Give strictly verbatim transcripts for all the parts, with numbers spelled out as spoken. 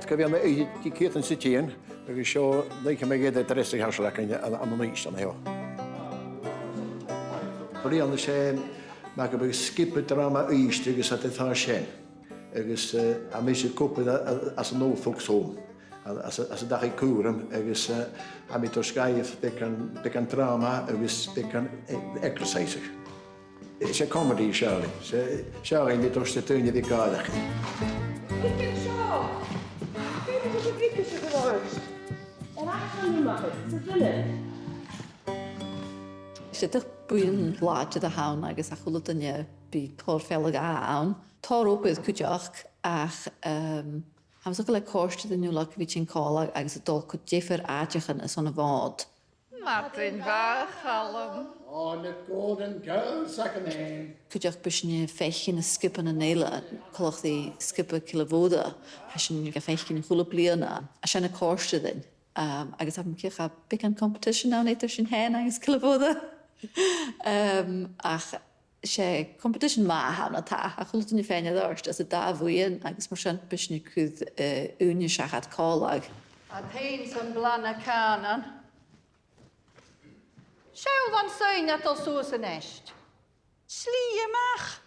Gu bheil mi aig ceud 's a trì, agus seo naoi ceud 's a dhà dheug a tha seo againn an, an, an-dràsta an seo. Bliadhna, 's e mar gum biodh sgioba dràma Uibhist agus a tha sin. Agus, eh, tha mise a' còmhradh a, a, às an old folks' home, a, às, às an dachaigh cùraim, agus, eh, tha mi a' toirt dhuibh beagan, beagan dràma agus beagan, eh, exercise. 'S e comedy a tha seo. 'S e, seo a nì mi a' toirt do dhaoine a bhith gàireachdainn. Look at seo! Feumaidh gu bheil pictiuir seo gu leòr. An action a-mach, sa duine. 'S e dìreach buidheann làidir a th' ann agus a h-uile duine bidh tòrr fealla-dhà ann. Tòrr obair cuideachd ach, ehm, tha mi a' smaoineachadh gu bheil e a' còrdadh ri daoine uile a bhith a' tighinn còmhla agus a' dol gu diofar àiteachan airson a' Mhòid. Madainn mhath, a Chaluim. Oh, the Golden Girls, a Chaluim. Cuideachd bidh sinn a' faicinn na sgiobaidhean eile, coltach ri sgioba Cille Mhoire, tha sinn ga fhaicinn a h-uile bliadhna. Tha sin a' còrdadh rinn. Um, agus tha mi cinnteach gu bheil beagan competition ann eadar sinn fhèin agus Cille Mhoire. Um, ach 's e competition math a th' ann, a tha, a h-uile duine fhèin air adhart anns an dà bhuidheann, agus mar sin bidh sinn a' cur, eh, ùine seachad còmhla. A' tighinn son blanadh cànain. Seall an soidhne a' dol suas a-nis. Slighe a-mach.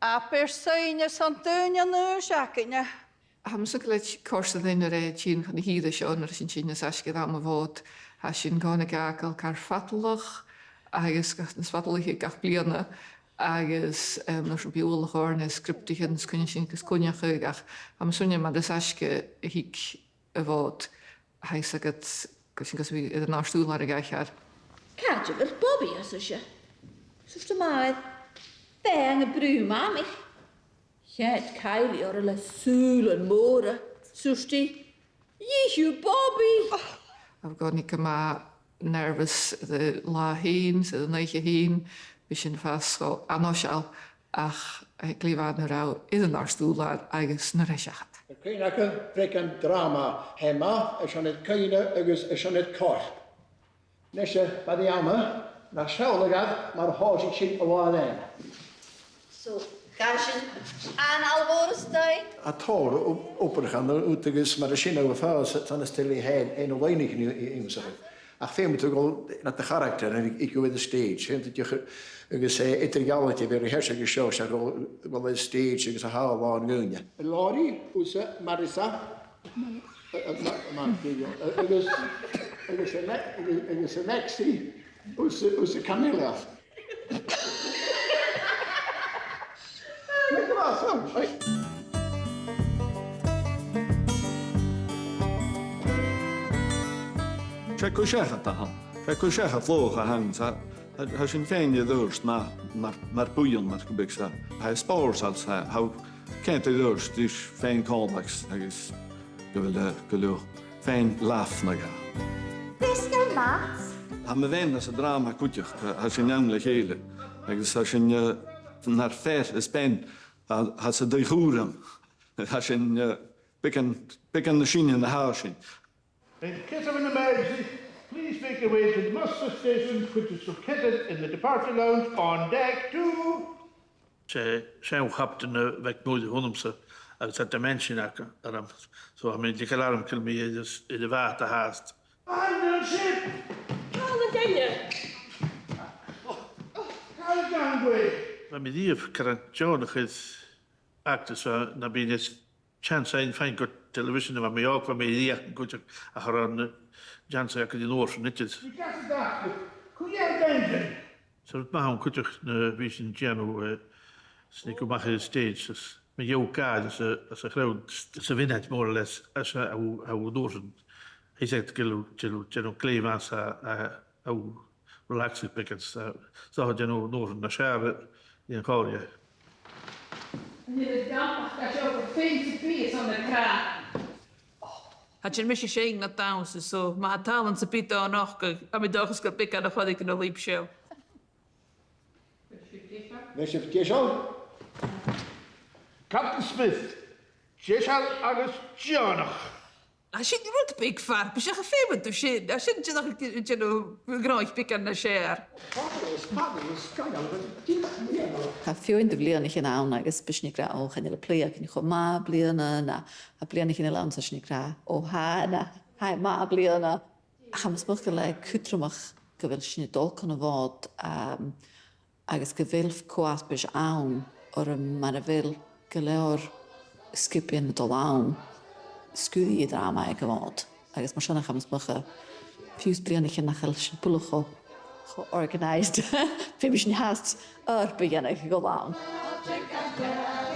Abair soidhne son daoine an aois againne. Tha mi a' smaoineachadh gu bheil e a' còrdadh rinn nuair a tha sinn a' tighinn chun na h-ìre seo, nuair a tha sinn a' tighinn às aisgid àm a' Mhòid, tha sinn a' coimhead air gach bliadhna, agus nas fhaide a chì sinn gach bliadhna, agus, em, nuair sin bidh uallach oirnn is sgriobataichean is coinneachadh, ach tha mi a' smaoineachadh mar as fhaisge a thig a' Mhòd, tha fhios agad gu bheil sinn gus a bhith air an àrd-ùrlar aig gach fear. Càit a bheil Bobby, ars ise? Thuirt am màthair, "Bhean a' brù Mamaidh." Cheannaich Kylie oirre le sùilean mòra. Thuirt i, "Dh'ith thu Bobby!" Tha mi a' faireachdainn gu math nervous air an latha fhèin, 's air an oidhche fhèin, bidh sinn a' fàs cho an-fhoiseil, ach, eh, glè mhath nuair a tha thu air an àrd-ùrlar agus nuair a tha e seachad. Cuimhnichibh, beagan dràma, tha e math airson ur cuimhne agus airson ur corp. Nise, bha e ann, na seall agad mar a thòisich sinn an latha an-diugh. So, gabhaidh sinn an-album a-staigh. Tha tòrr o-, obraichean ùr agus mar sin a bha fàs, 's ann às dèidh a h-aon, aon a' loidhnichean ionnsachadh. Ach feumaidh tu a dhol nad character aig, aig a' stage, feumaidh tu, agus, eh, eadar-dhealaichte a bhith ri rehearsal agus seo, 's a dhol, dhol air stage agus a tha làn dhaoine. Laurie, thusa, Marissa. Eh, eh, ma-, ma-, eh, agus, agus, eh, agus, eh, Lexi, thusa, thusa Camilla. Right. 'S e cur-seachad a th' ann. 'S e cur-seachad luach a th' ann. Tha, tha, tha sinn fhèin air adhart na, na, nar buidheann mar gum biodh, 's e, tha e spòrsail, 's e, tha, tha ceangal air adhart ris fhèin còmhla agus gu bheil, eh, gu leòr fèin-leamhnaidh. Biscuit maths. Tha mi fhìn anns an dràma cuideachd, tha, tha sinn ann le chèile, agus tha sinn, eh, nar fear is bean, tha, tha sinn a' dol a dh'fhuireach, tha sinn, eh, beagan, beagan nas sine na tha sinn. In case of an emergency, please make your way to the muster station, which is located in the departure lounge on deck two. 'S e, 's e an captaen a bh' aig Mòire chunamsa, agus tha dementia aige, air am, so tha mi a' dol a dh'fhalbh gu bheil mi air, air a' bhàta fhathast. Abandon ship! Call the danger! Call the gangway! Bha mi a-riamh car deònach air actras, eh, nam b' e an seansa fhèin faighinn gu television, bha mi òg, bha mi a-riamh cuideachd, ach cha robh an, eh, seansa agam an uair sin idir. Call the gangway! So, rud math a th' ann cuideachd na bha sinn a' dèanamh, eh, 's a' tighinn a-mach air an stage, is mu dheidhinn gàire is a, is a' chrowd, is a' mhionaid, more or less, is a, a, a, an uair sin. Tha fhios agad gu bheil, gu bheil, gu bheil glè mhath a, a, a, relaxing beagan, so, so tha thu a' dèanamh an uair sin nas fheàrr ri an còrr. An e an dàmh a tha seo gu fancy bìos ann an cràdh? Tha sin mise a' seinn an dannsa, so ma tha tàlant sam bith ann, tha mi an dòchas gu bheil beagan a' còrdadh ris an lùib seo. Mise deiseil. Captain Smith, deiseil agus deònach. Tha sin rud beag farpaiseach, a' feumaidh tu sin, tha sin dìreach a' dèanamh gnothach beagan nas fheàrr. Fabulous, fabulous, sgoinneil, but dìreach mìorbhaileach. Tha feadhainn de bhliadhnaichean ann agus bidh sinn ag ràdh, o, chan eil a' phlèadh againn cho math am bliadhna, no tha bliadhnaichean eile ann 's tha sinn ag ràdh, o, tha, na, tha e math am bliadhna. Tha mi a' smaoineachadh gu bheil e cudromach gu bheil sinn a' dol chun a' Mhòd, um, agus gu bheil co-fharpais ann, oir mar a bheil gu leòr sgiobaidhean a' dol ann, sguir iad dràma aig a' Mhòd. Agus mar sin, tha mi a' smaoineachadh, fiù 's bliadhnaichean nach eil sinn buileach cho, cho organised, feumaidh sinn fhathast obair a dhèanamh gu leòr.